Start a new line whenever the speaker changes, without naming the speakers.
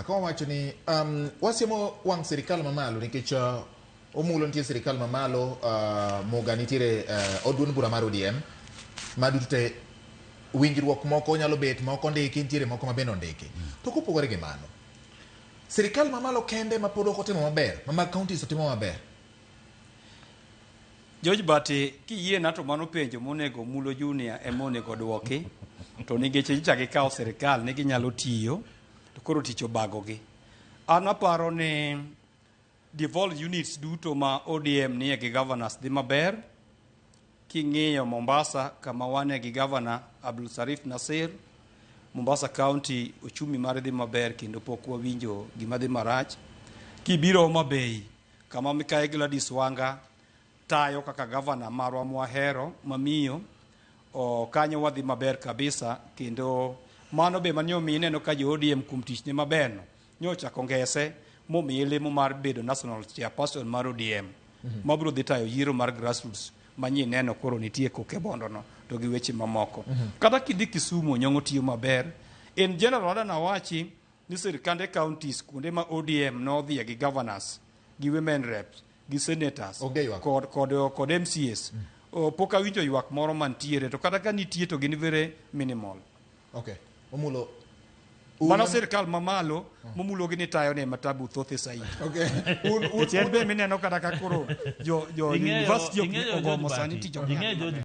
kabisa ka wawacho ni wasiemo wang' sirikal mamalo nikech omulo nitie sirikal mamalo Muga nitiere od duond bura mar ODM ma duto te winjruok moko nyalo bet moko ondiki nitiere moko ma bende ondiki to kopogore gi mano sirikal mamalo kende ma pod ok otimo maber ma mag counties otimo maber.
George Bati, kiyiena to mano penjo monego Mulo Junior ema onego dwoki. To nikech nyicha gikawo sirikal ni ginyalo tiyo, to koro tich obagogi. An aparo ni devolved units duto ma ODM nie gi governors dhi maber. King'iyo Mombasa kama wane gi governor Abdul Sarif Nasir, Mombasa County ochumi mare dhi maber kendo pok wawinjo gima dhi marach. Kibiro Homa Bay kama Mikayi Gladys Wanga tayo kaka gavana marwa mwahero mamiyo o, kanyo wadhi maber kabisa kendo mano be mane omiyo ineno ka jo ODM kuom tichne maberno nyochako ngese momiye lemo mar bedo national chairperson mar ODM mabiro dhi tayo yiero mar grassroots manyie neno koro nitie koke bondo no to gi weche mamoko. Kata kidhi Kisumu Nyong'o tiyo maber. In general adwa nawachi ni sirkande counties kuonde ma ODM nodhiye gi governors gi women reps gi senators
Onge ywak.
kod MCAs pok awinjo ywak moro mantiere to kata ka nitie to gin very minimal.
Okay. Omulo.
Mano sirkal mamalo momulo gi ni tayo ne matabu thoth saidi.
Okay. Un
Nikech en be mineno kata ka koro jo
Ing'eyo-
university ok
ing'eyo
ogomo
George
sani
Bati.
tich ok
Ing'eyo
nyal
George
maber.